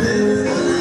It's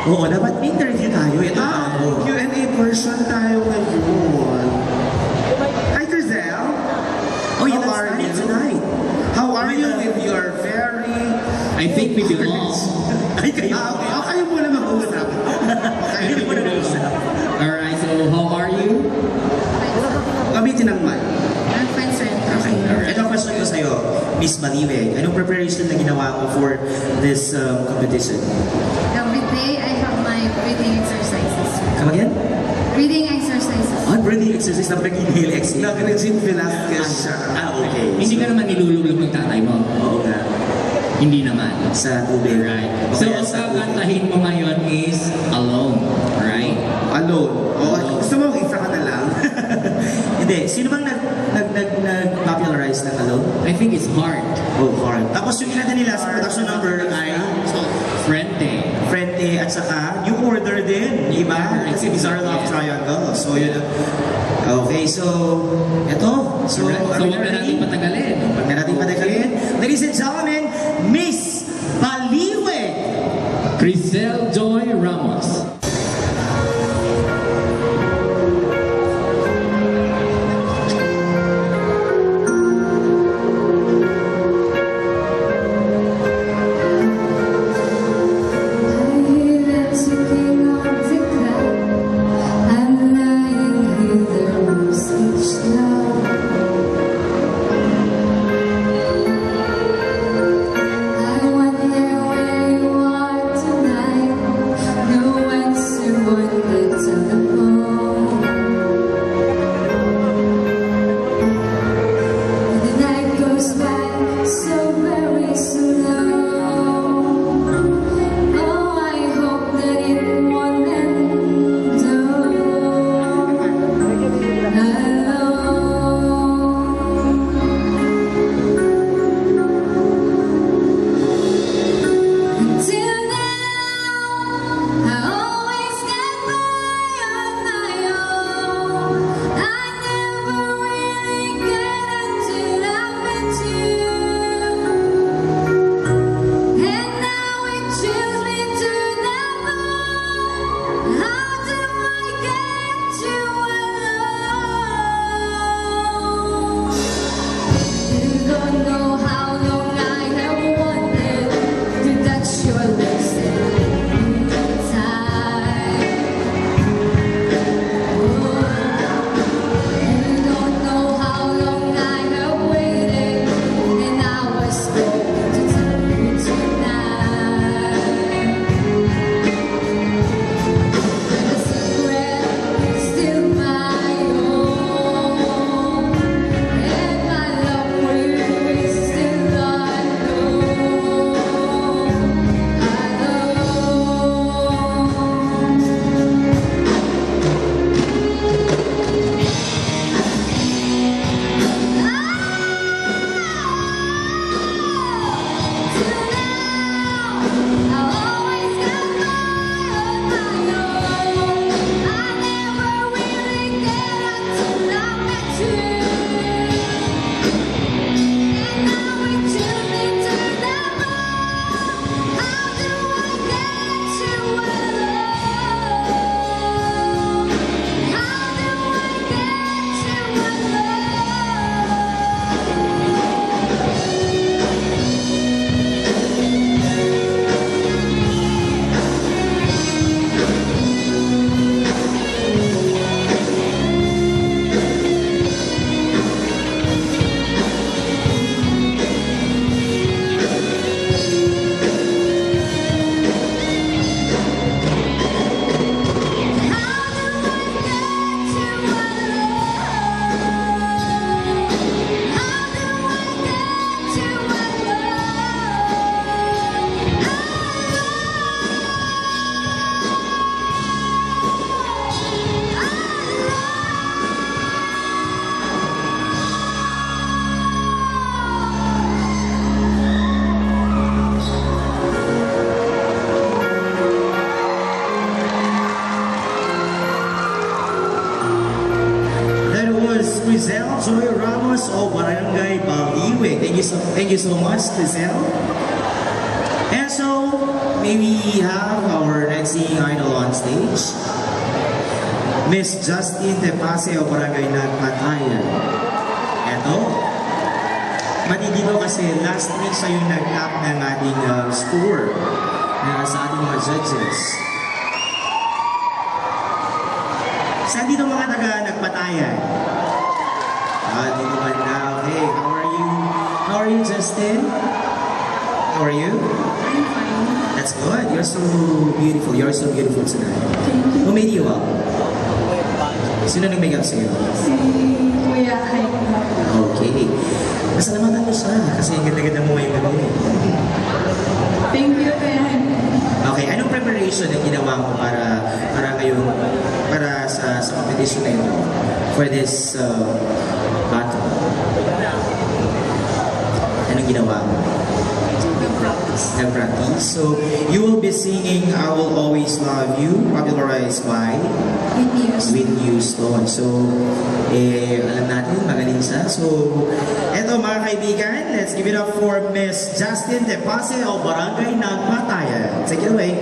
Oo, dapat may interview tayo. Ito tayo. Q&A version tayo ngayon. Hi, Crizel. Oh, yeah, How let's are start you? it tonight. How are you with your very... I think we belong. Ay, kayo. kayo muna mag-usap. Hindi mo na nag-usap. Alright, so how are you? Gamitin ng mic. I'm fine, sir. Okay, alright. Ito ang question ko sa'yo, Miss Baliweg. Anong preparation na ginawa mo for this competition? Every day, I have my breathing exercises. Come again? Breathing exercises. Ah, breathing exercise na nag-inhale, exhale. Nag-Regine Velasquez siya. Okay. Hindi ka naman nilululog ng tatay mo. Oo nga. Hindi naman. Sa tubig. Right. O So, kaya ang sa tubig. kakantahin mo ngayon is Alone. Right? Alone. Gusto mo isa ka na lang? Hindi. Sino bang nag-popularize ng Alone? I think it's hard. Oh, hard. Tapos yung kinanta nila sa production number ay Frente. Frente at saka New Order din, di ba? Kasi Bizarre Love Triangle. So, yun. Okay, so, eto. So, So, are we huwag na ready? natin patagalin. Huwag na natin patagalin. Ladies and gentlemen, Miss Baliweg! Crisel Joy Ramos. So very slow. Oh, I hope that it won't end alone. Until now, I always get by on my own. I never really get until I met you. And now it chills me to the bone. How do I get you alone? You don't know how long I have wanted to touch your lips and time. You don't know how long I have waited, and I was hoping to tell you tonight. The secret is still my own, and my love for you is still unknown. That was Crisel Joy Ramos of Barangay Baliweg. Thank you so much, Crisel. And so, may we have our next singing idol on stage? Miss Justine De Pase o Barangay Nagpatayan. Eto. Matitino kasi last week siya yung nag-top ng ating score sa ating mga judges. Saan dito mga taga Nagpatayan? Dito man na. Okay, how are you? How are you, Justin? How are you? I'm fine. That's good. You're so beautiful. You're so beautiful tonight. Who made you up? Sino nag-make up sa'yo? Si Kuya Haim. Okay. Masalamatan mo siya kasi ang ganda-ganda mo ngayong gabi. Thank you, Kuya Haim. Okay, anong preparation na ginawa mo para ngayon, para sa competition na ito? For this battle? Anong ginawa mo? Nag-practice. So, you will be singing I Will Always Love You, popularized by Whitney Houston. So, alam natin, magaling siya. So, eto mga kaibigan, let's give it up for Miss Justine De Pase o Barangay Nagpatayan. Take it away.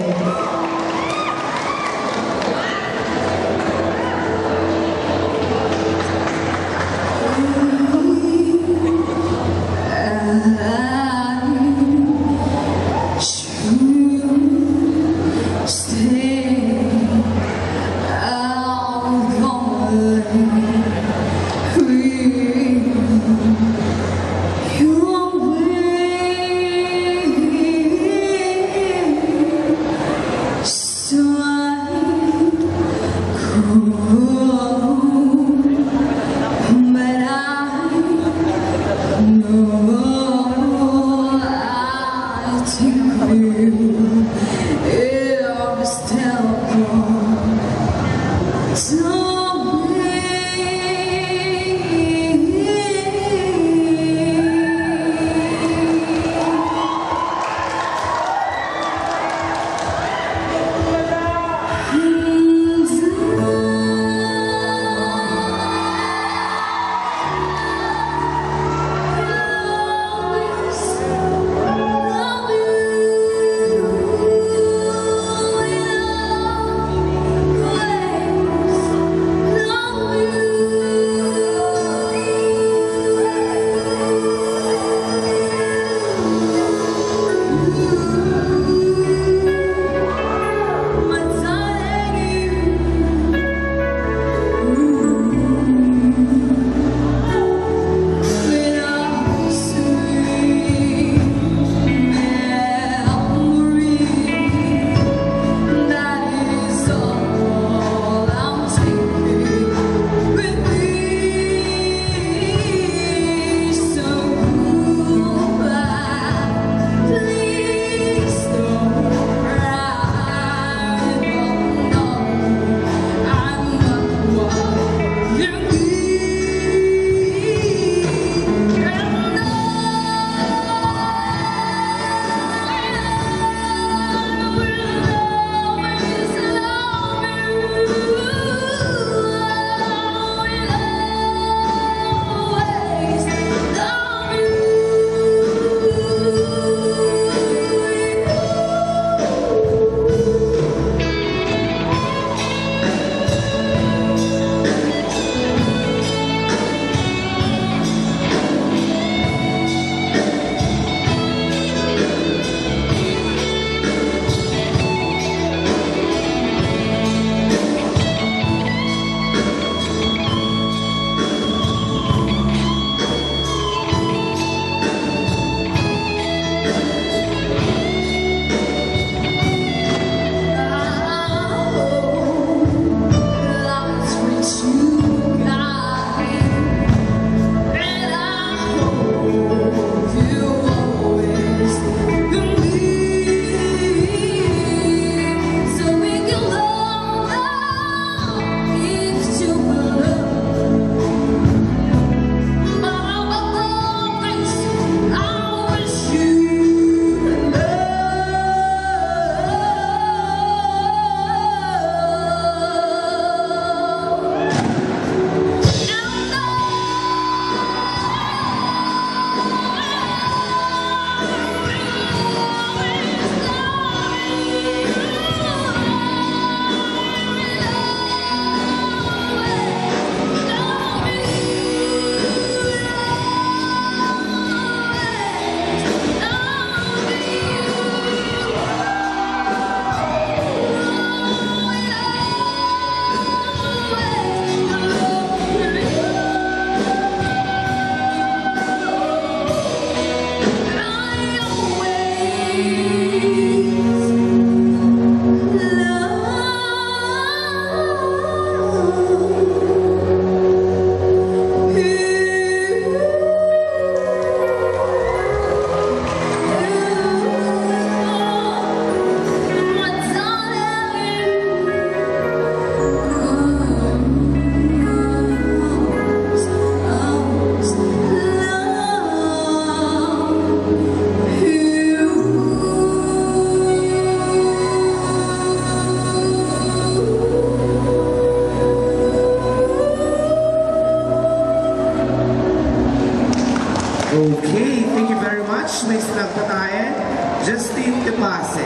May snap pa tayo. Justin Tepase.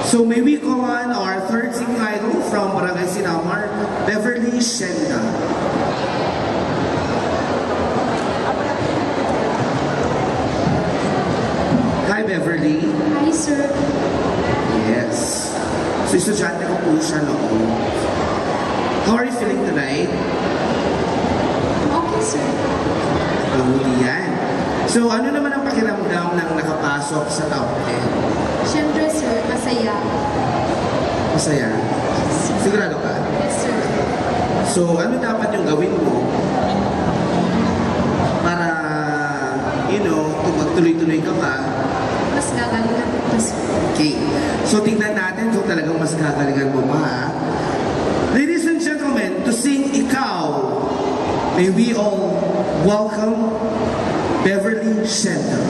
So may we call on our third singing idol from Barangay Sinamar, Beverly Shenda. Hi Beverly. Hi, sir. Yes. So estudyante ko po siya noon. How are you feeling tonight? Okay, sir. Mabuti yan. So ano naman ang pakiramdam ng nakapasok sa top 10? Siyempre, sir, masaya. Masaya? Sigurado ka? Yes, sir. So ano dapat yung gawin mo para, kung magtuloy-tuloy ka pa? Mas gagalingan ko, sir. Okay. So tingnan natin kung talagang mas gagalingan mo pa. Ha? Ladies and gentlemen, to sing Ikaw, may we all welcome Beverly Shenda.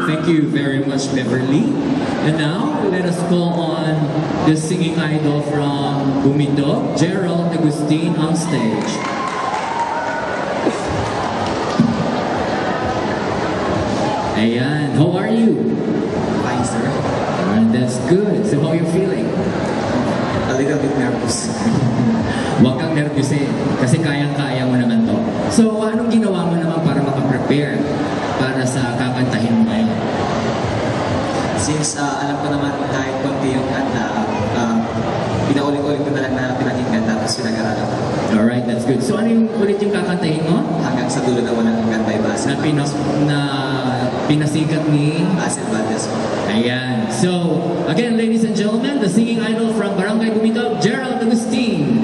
Thank you very much, Beverly. And now, let us call on the singing idol from Bumidog, Gerald Agustin, on stage. Ayan, how are you? Fine, sir. Alright, that's good. So how are you feeling? A little bit nervous. Huwag kang nervyusin kasi kayang-kaya mo naman to. So, anong ginawa mo naman para makaprepare para sa kakantahin mo ngayon? Since alam ko naman kahit konti yung kanta, pinaulit-ulit ko na lang na pinakinggan tapos pinag-aralan ko. Alright, that's good. So, ano yung ulit yung kakantahin mo? Hanggang sa dulo na walang hanggan by Na, Basil. na pinasikat ni... Basil Valdez po. Ayan. So, again, ladies and gentlemen, the singing idol from Barangay Bumitaw, Gerald Agustin.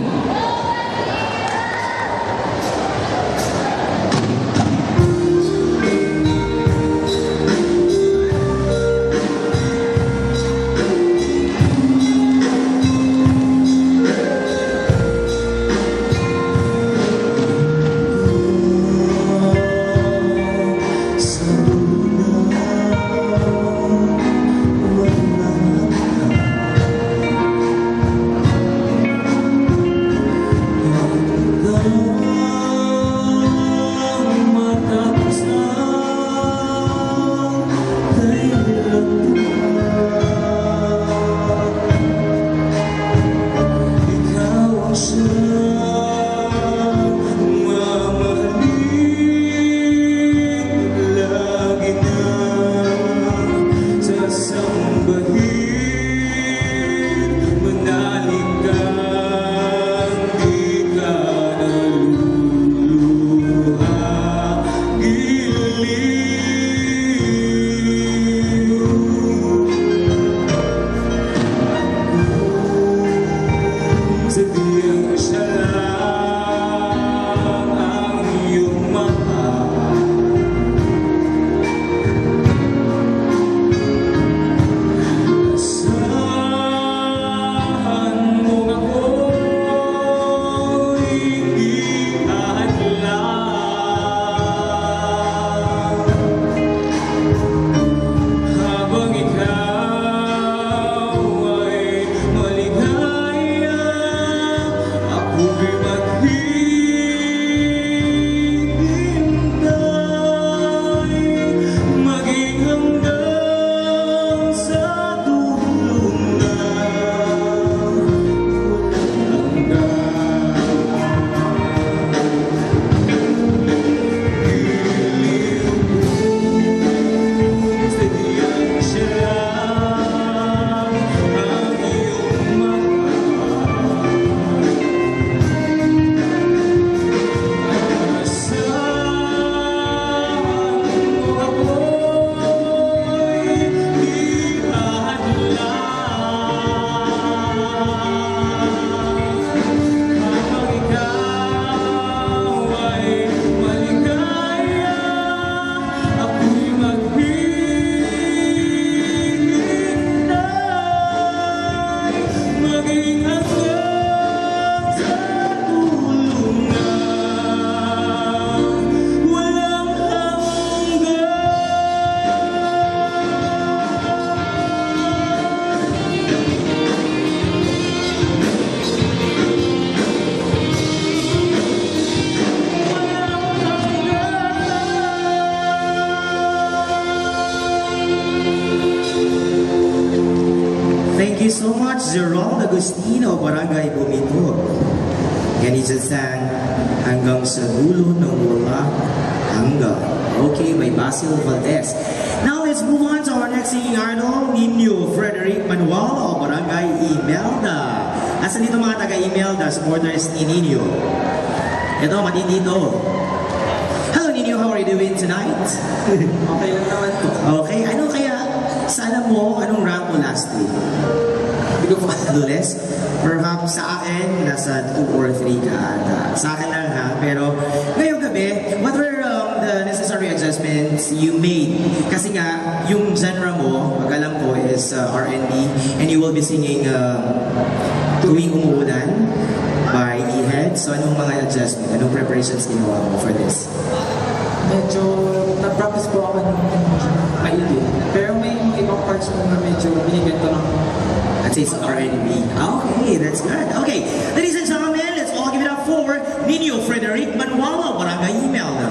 Thank you so much, Gerald Agustino, Barangay Bumito. Ganito sang hanggang sa dulo ng wala hanggang. Okay, by Basil Valdez. Now let's move on to our next singing idol, Nino Frederick Manuel o Barangay Imelda. Asan dito mga taga-Imelda, supporters ni Nino? Ito, matitito. Hello Nino, how are you doing tonight? Okay lang naman po. Okay, ano kaya, sana mo, anong rank mo last week? Hindi ko pa Lules? Perhaps sa akin, nasa 2 or 3 ka ata. Sa akin lang ha, pero ngayong gabi, what were the necessary adjustments you made? Kasi nga, yung genre mo, pag alam ko, is R&B, and you will be singing Tuwing Umuulan by E-Head. So anong mga adjustment, anong preparations ginawa mo for this? Medyo nag-practice po ako ng maigi. Pero may mga ibang parts po na medyo binigyan ko lang. I'd say it's R&B. Okay, that's good. Okay, ladies and gentlemen, let's all give it up for Nino Frederick Manuel, Barangay Imelda.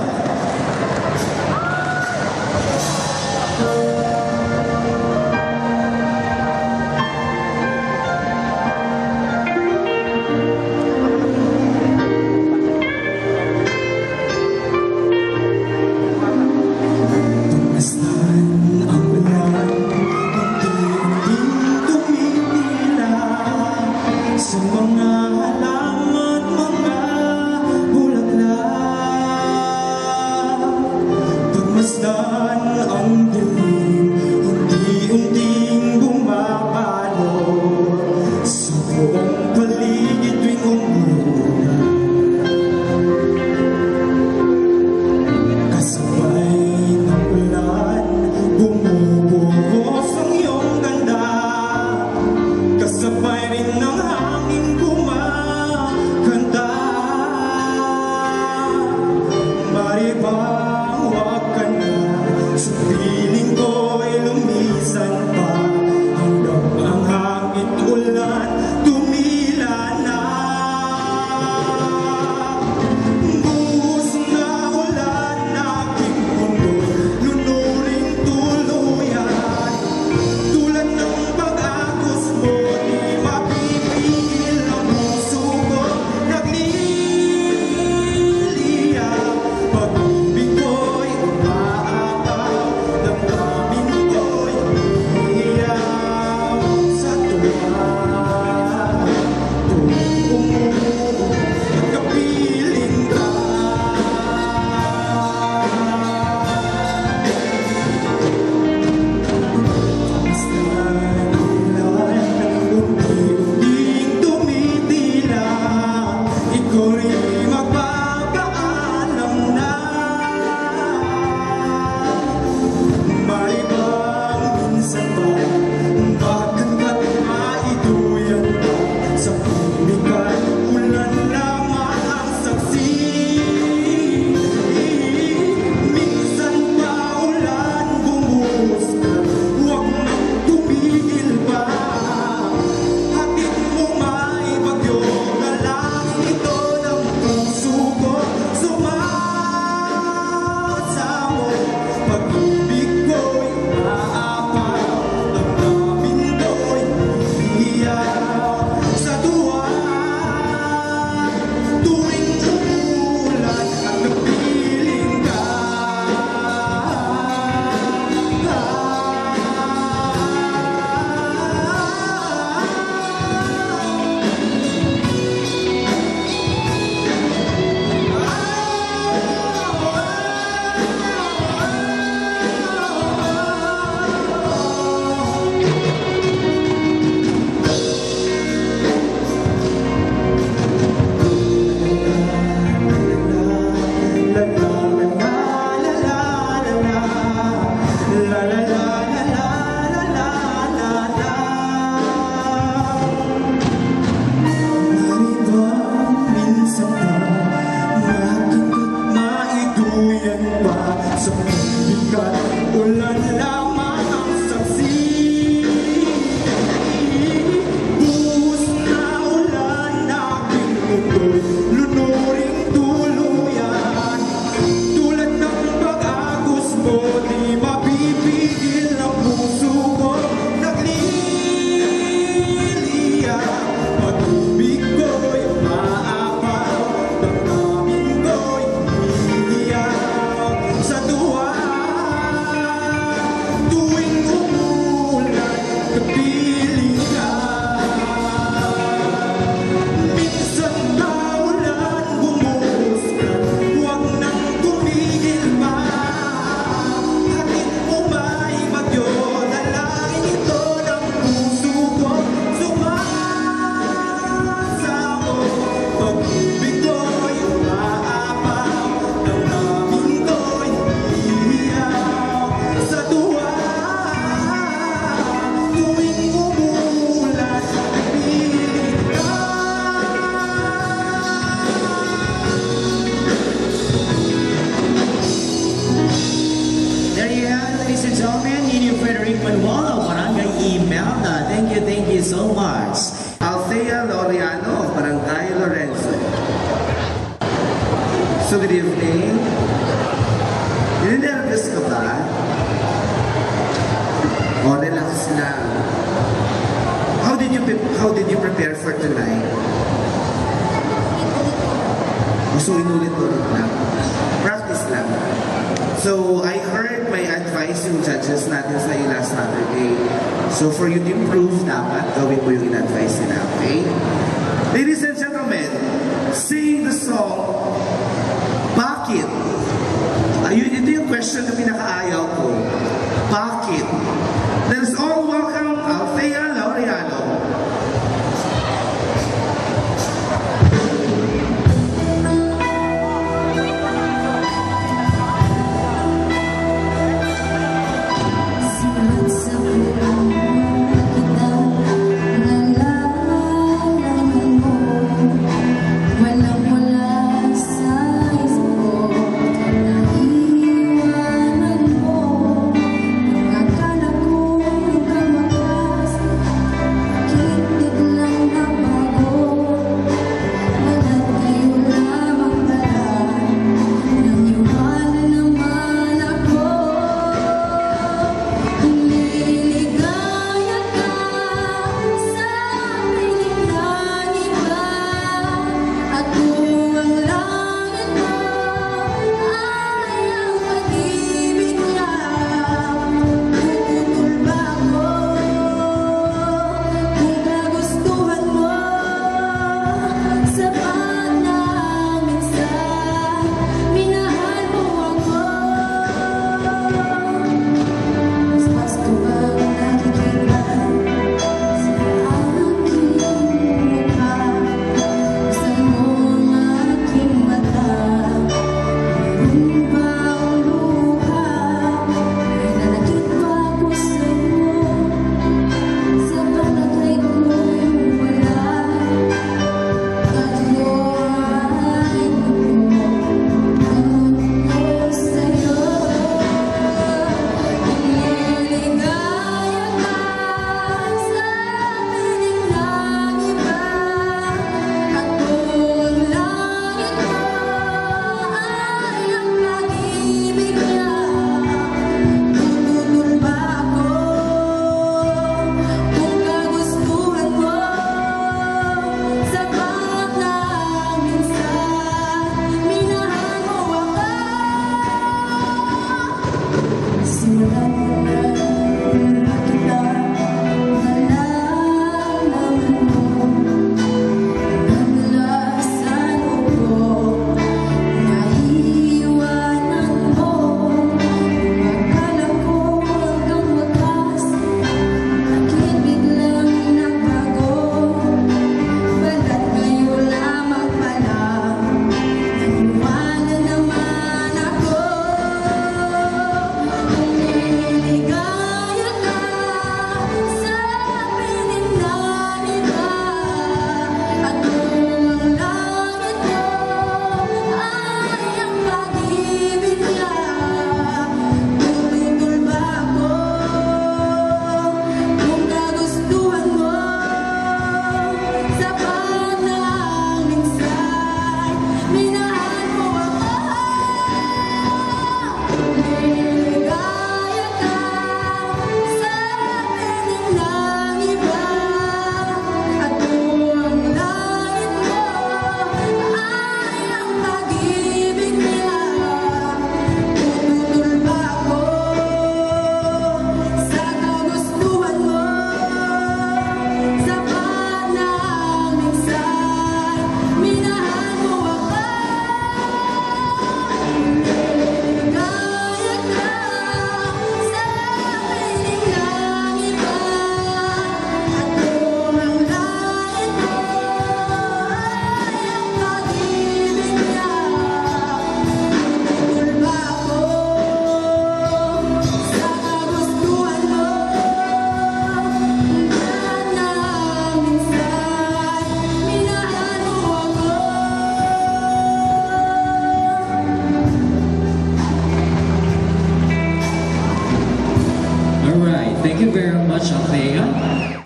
tuwing umuulan piling ka. There you have it, ladies and gentlemen, Nino Frederick Manuel, Barangay Imelda. Thank you so much. Althea Laureano of Barangay Lorenzo. So good evening. Ninervous ka ba? O, relax lang. How did you prepare for tonight? So inulit-ulit lang. Practice lang. So I heard my advice yung judges natin sa iyo last Saturday. So for you to improve, dapat gawin mo yung in-advise nila, okay? Ladies and gentlemen, sing the song, Bakit? Ayun, ito yung question na pinakaayaw ko. Bakit? Let us all welcome Althea Laureano. Simulat sa pulang kita, nalalaman mo, walang-wala sa isip ko, naiwanan mo, ang akala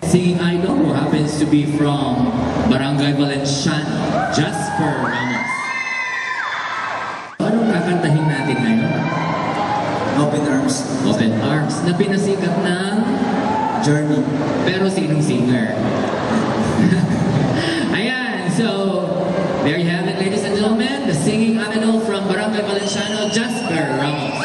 Singing idol who happens to be from Barangay Valenciano, Jasper Ramos. Anong kakantahin natin ngayon? Open arms. Open Arms na pinasikat ng Journey. pero sinong singer? Ayan, so there you have it, ladies and gentlemen, the singing idol from Barangay Valenciano, Jasper Ramos.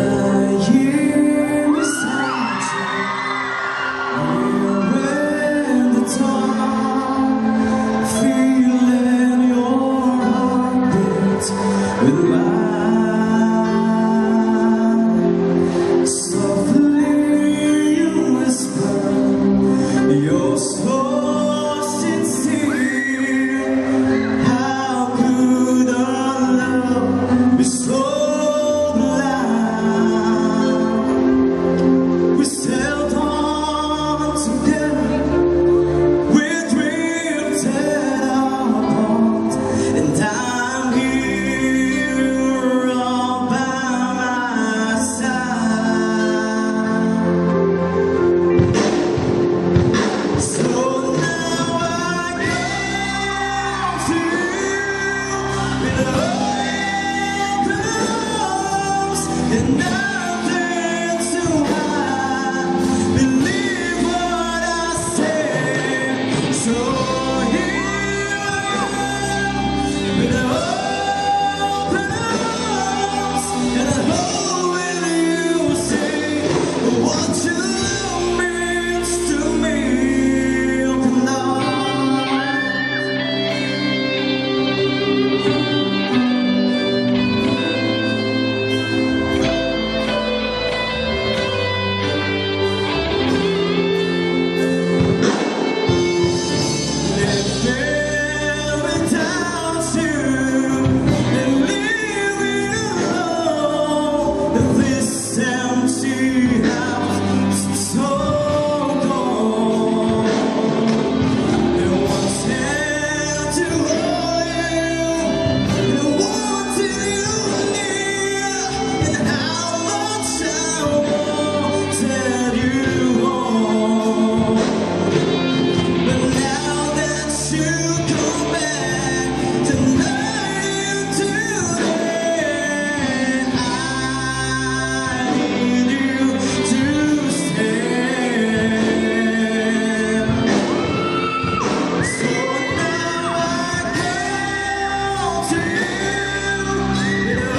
Lying beside you, in the dark, feeling your heartbeat with mine. Softly you whisper, you're so sincere. How could our love be so blind? We sailed on together, we drifted apart, and I'm here all by my side. So now I come to you with open arms and nothing to hide. Believe what I say. So here I am with open arms, and I hope when you say what you love means to me. Open arms. Living without you and living alone, this empty house so cold. And wanted to hold you, and wanted you near, and how much I wanted you home. But now that you come back tonight into it, I need you to stay. So now I come to you with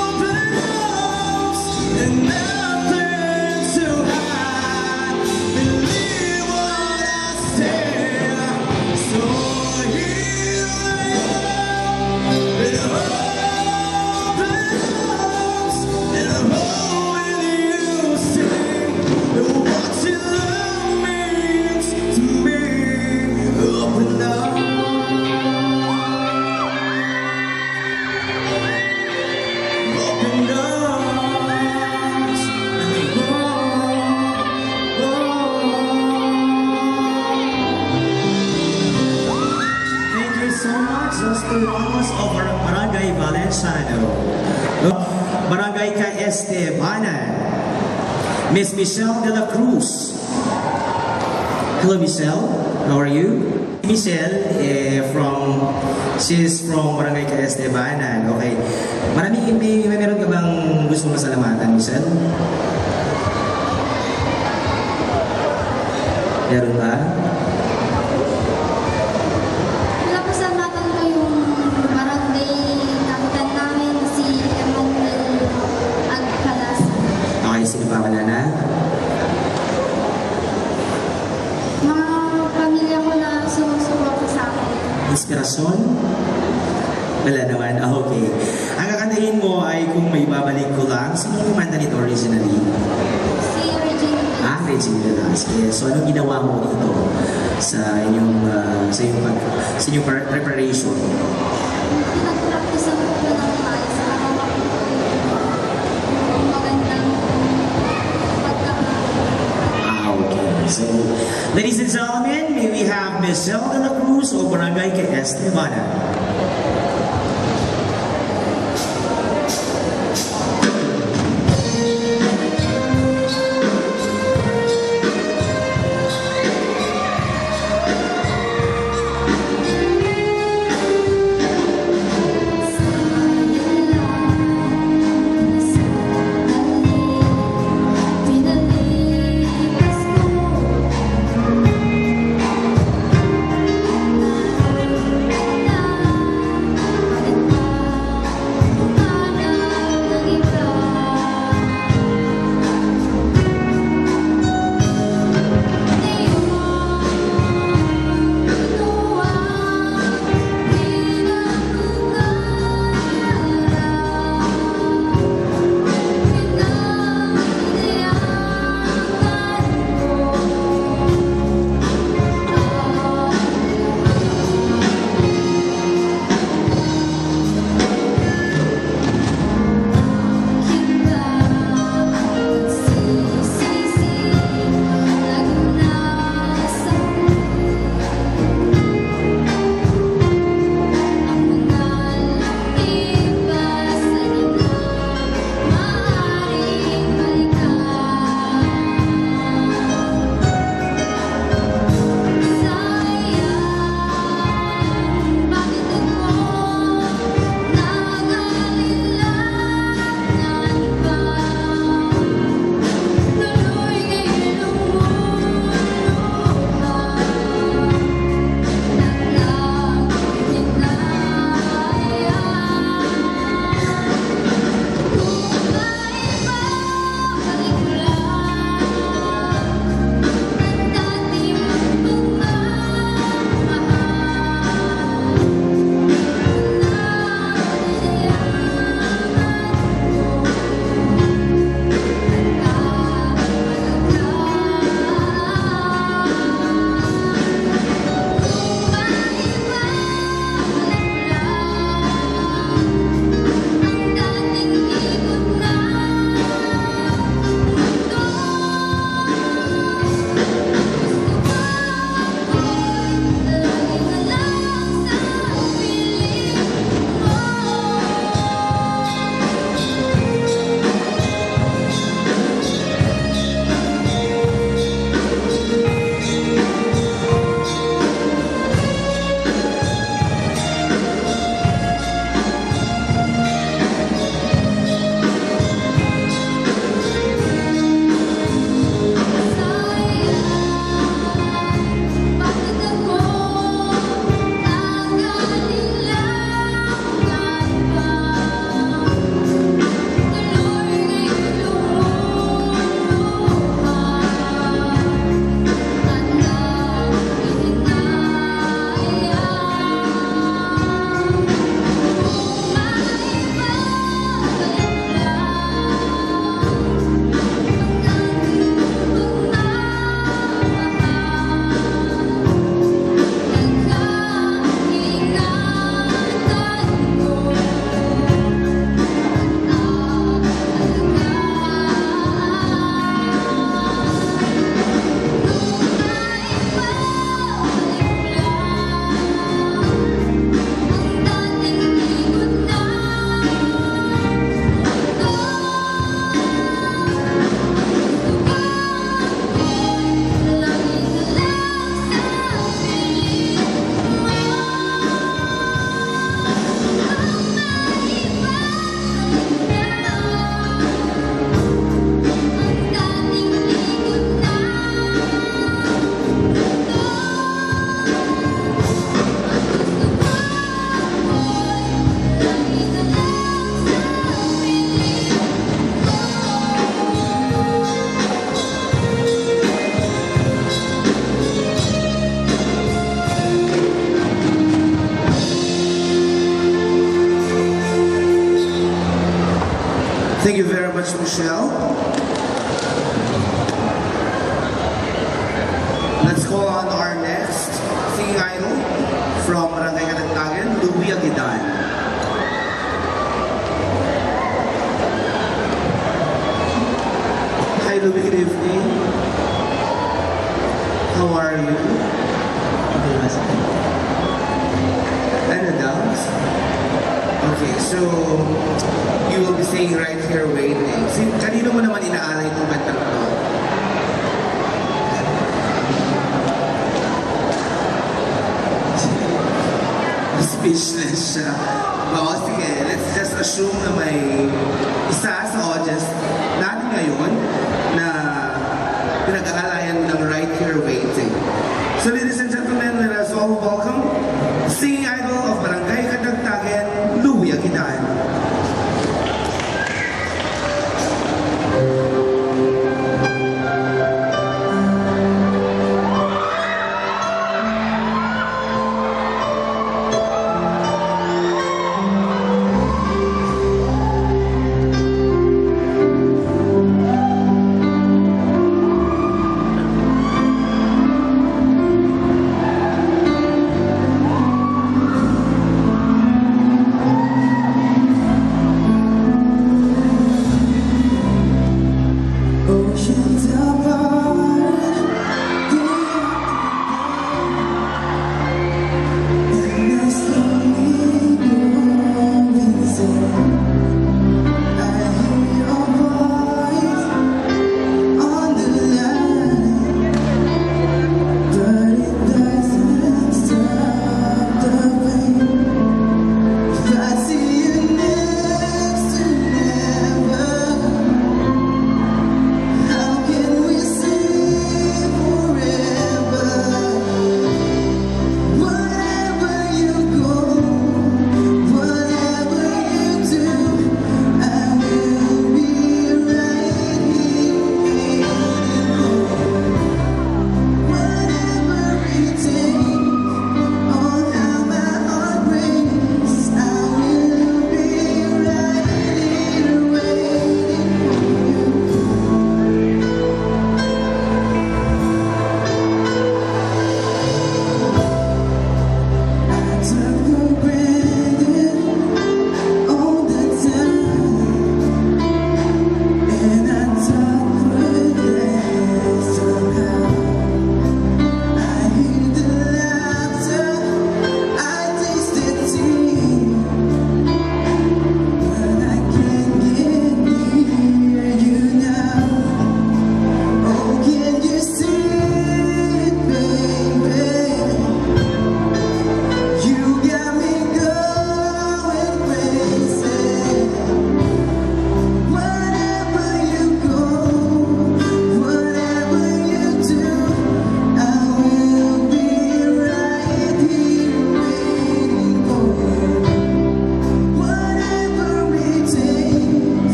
open arms and nothing to hide. Believe what I say. So here I am with open arms, and I'm hoping you say what your love means to me. Open arms. Open arms. Thank you so much, Jasper Ramos of Barangay Valenciano. Barangay Estebanan. Miss Michelle de la Cruz. Hello, Michelle. How are you? Michelle, she's from Barangay Estebanan. Okay. Meron ka bang gusto masalamatan, Michelle? Meron ba? Napasalamatan ko yung barangay kapitan namin si Emmanuel Agpalas. Okay, sino pa wala na? Mga pamilya ko na sumusuporta sa akin. Inspirasyon? Wala naman. Ah, okay. Ang kakantahin mo ay kung may babalik ko lang. Sino kumanta nito originally? Si Regina. Ah, Regina Velasquez. So, anong ginawa mo dito? sa inyong preparation? Nag-practice ako po ng maayos para makuha yung magandang pagkakaroon. Okay. So, ladies and gentlemen, may we have Ms. Zell de la Cruz o Barangay K.S. Nevada. Pinalipas ko Thank you very much, Michelle. Let's call on our next Louie Aguidan. Hi Louie, good evening. How are you? Ano daw? Okay, so you will be staying right here waiting. Kanino mo naman inaalay itong kanta na to? Speechless siya. Oo, sige, let's just assume na may isa sa audience natin ngayon na pinag-aalayan ng right here waiting. So ladies and gentlemen, let us all welcome singing idol of Barangay Kadagtagen, Louie Aguidan.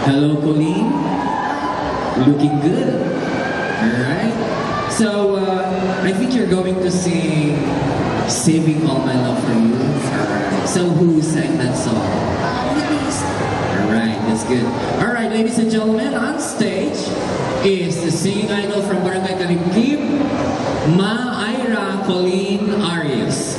Hello, Colleen. Looking good. Alright. So, I think you're going to sing Saving All My Love for You. So, who sang that song? Alright, that's good. Alright, ladies and gentlemen, on stage is the singing idol from Barangay Kalimkim, Ma Ira Colleen Arias.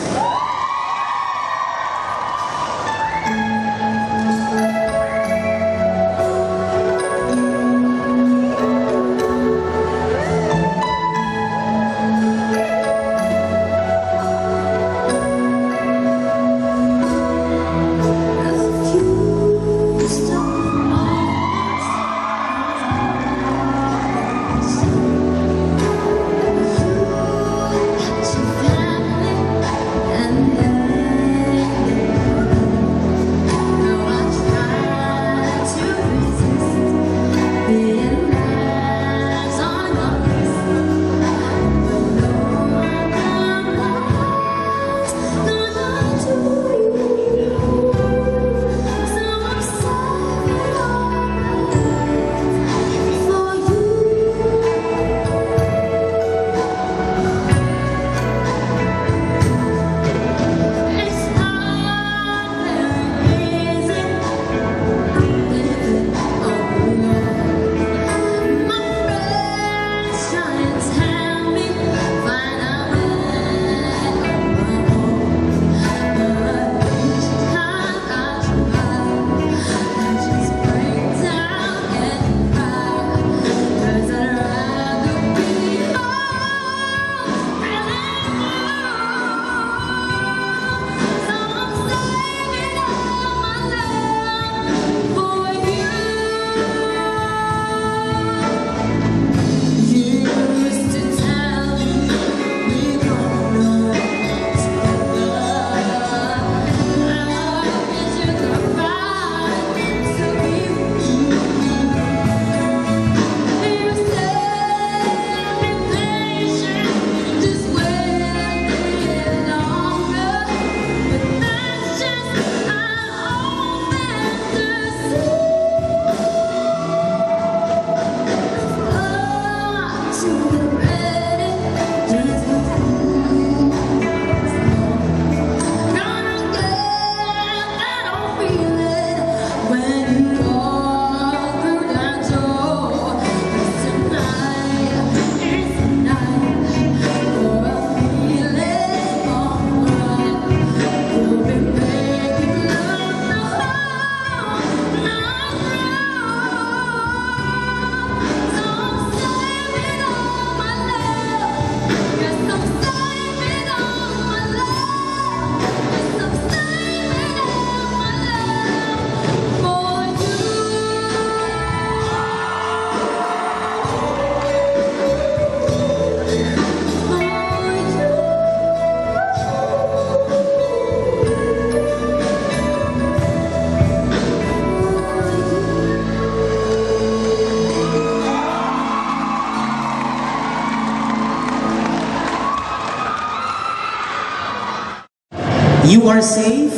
You are safe.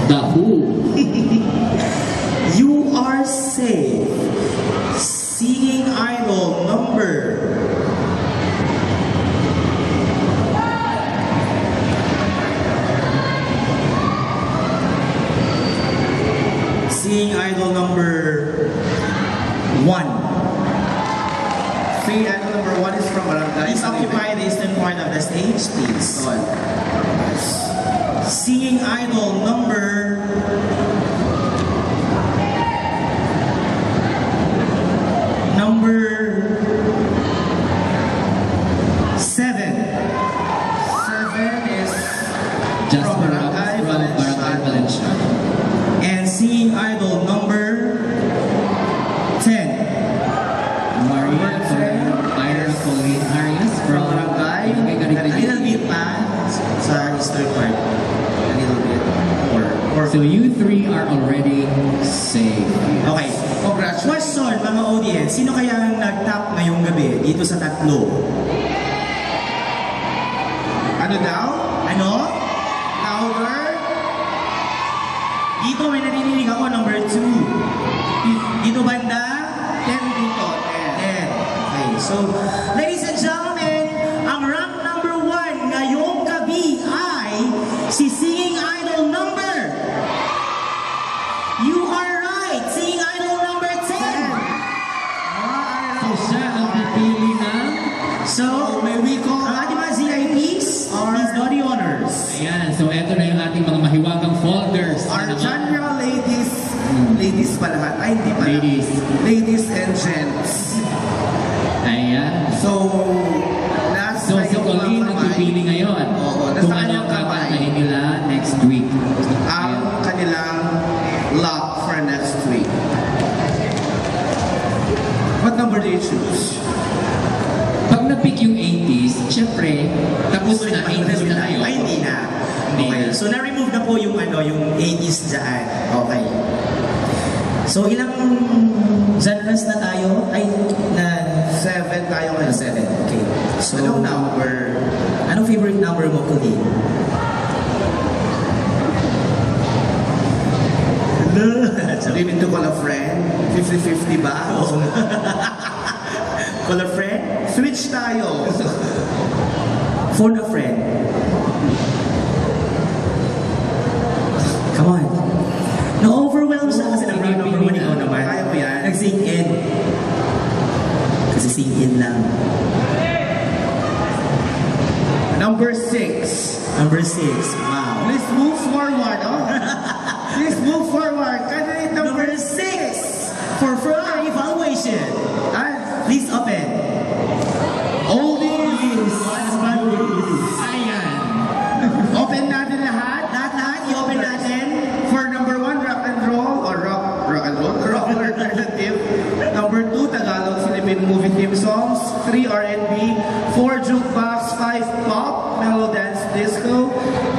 The Who. You are safe. Singing idol number. Singing idol number 1. Singing idol number 1 is from Barangay. Please occupy the eastern part of the stage, please. Go on. Singing idol number seven. 7 is Just from Barangay Valencia. And singing idol number 10. Maria Ira Colleen Arias from Barangay. Barangay A little Kaligay. bit pa sa eastern part. A little bit more. Or So you three are already safe. okay. Congratulations. Question, mga audience, sino kaya ang nag-top ngayong gabi dito sa tatlo? Ano daw? Ano? Louder? Dito may narinig ako, number Dito banda? 10 dito, 10. 10. Okay, so, ladies and gentlemen, ang rank number 1 ngayong gabi ay si Singing Idol number. You are right, Singing Idol number 10. So siya ang pipili ng... So, May we call ang ating mga ZIPs, please do the honors. Ayan, so eto na yung ating mga mahiwagang folders. our Ano ba? general ladies, ladies pa lahat. Ay, hindi pa. Ladies. Ladies and gents. Ayan. So, last So na si yung Colleen ang kamay. pipili ngayon. Oo, nasa Kung ano kanyang ang kamay. kakantahin nila next week. Ang kanilang lock for next week. What number do you choose? Pag na-pick yung 80s, syempre, tapos na 80s na tayo. Ay, hindi na. Hindi Okay, na. so na-remove na po yung yung 80s dyan. Okay. So, ilang genres na tayo? Ay, na 7 tayo ngayon. 7. Okay. So, Anong number? Anong favorite number mo, Colleen? Limit to call a friend? 50-50 ba? Call a friend? Switch tayo. Phone a friend. Come on. Na-overwhelm siya kasi ng round number 1 ikaw naman. Kaya mo yan. Nag-sing in. Kasi sing in lang. Number 6. Number 6. Wow. Please move forward, oh. Please move forward. Candidate Number 6. For further evaluation. Please open. Oldies. Ayan. Open natin lahat. Lahat, i-open natin. For number 1, rock and roll or rock and roll, rock alternative. Number 2, Tagalog Philippine movie theme songs. 3, R&B. 4, jukebox. 5, pop, mellow dance, disco.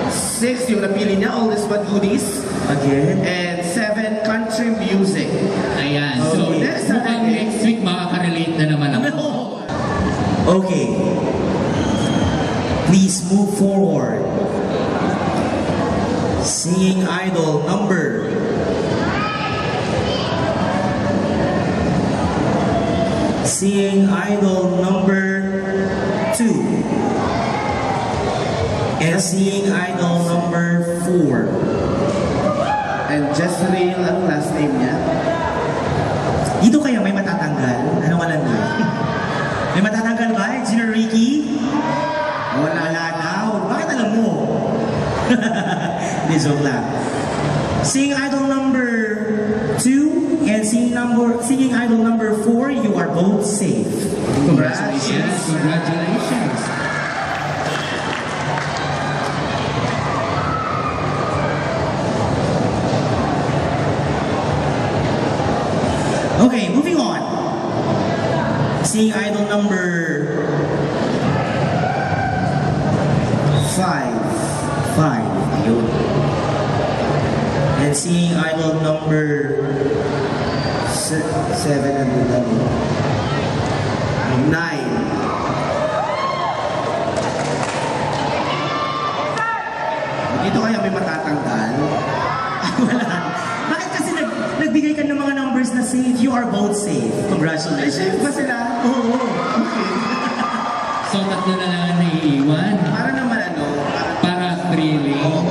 6, yung napili niya, oldest but goodies. Again. And 7, country music. Ayan. So, Okay. Next mukhang Saturday. next week makaka-relate na naman ako. Okay. Please move forward. Singing Idol number. Singing Idol number 2. And Singing Idol number 4. And Jezreel, anong last name niya? Dito kaya may matatanggal? Ano ka lang doon? May matatanggal ba? Engineer Ricky? Wala daw. Bakit alam mo? Hindi, joke lang. Singing Idol number 2 and singing Idol number 4, you are both safe. Yes, congratulations. Okay, moving on. Singing Idol number 5. Ayun. And Singing Idol number 7 and 9. Dito kaya may matatanggal? Wala. Bakit kasi nagbigay ka ng mga numbers na safe? You are both safe. Ay, Congratulations. safe ba sila? Oo. So, tatlo na lang ang naiiwan. Para naman Para thrilling. Oo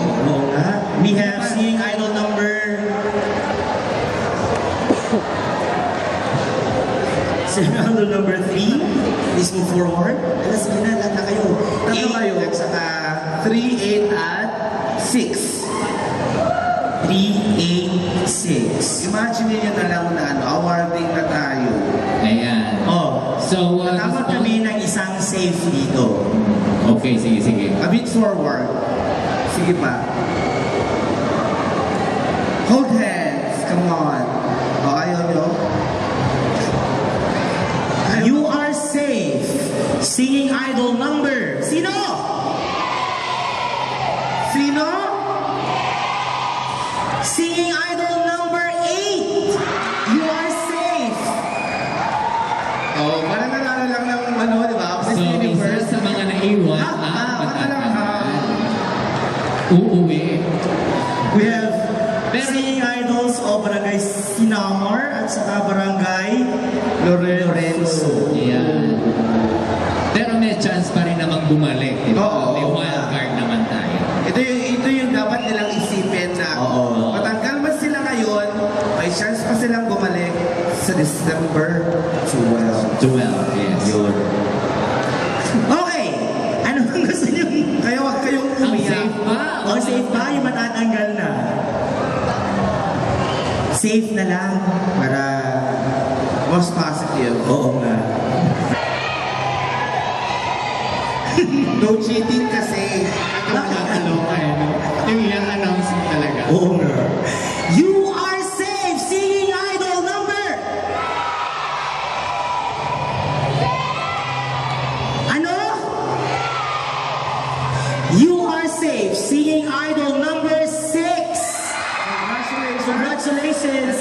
nga. We have Singing Idol number... Singing Idol number 3. Please move forward. Sige na, lahat na kayo. Tatlo kayo. At saka 3, 8, at 6. 3, 8, 6. Imagine niyo na lang na awarding na tayo. Ayan. Oh, So, natapos gusto- kami ng isang safe dito. Okay, sige. A bit forward. Sige pa. Hold hands. Come on. O, ayaw nyo? You are safe. Singing Idol number. Sino? Sino? Singing Idol number 8. You are safe. Oh, parang nanalo lang ng di ba? So, Miss isa Universe. sa mga naiwan ang talaga. matatanggal. Uuwi. We have Pero, Singing idols o Barangay Sinamar at saka Barangay Lorenzo. yan. Pero may chance pa rin namang bumalik. Di ba? Oo. May wild card naman tayo. Ito yung dapat nilang isipin na Oo. matanggal man sila ngayon, may chance pa silang bumalik sa December 12. 12, yes. Yun. Okay! Ano ang gusto niyo? Kaya wag kayong Ang umiyak. safe pa. O safe ba? Yung matatanggal na. Safe na lang para... Most positive. Oo nga. No cheating kasi. Nakakaloka eh. No? Yung young announcement talaga. Oo nga. You are safe! Singing idol number! Ano? You are safe! Singing idol number 6! Congratulations. Congratulations!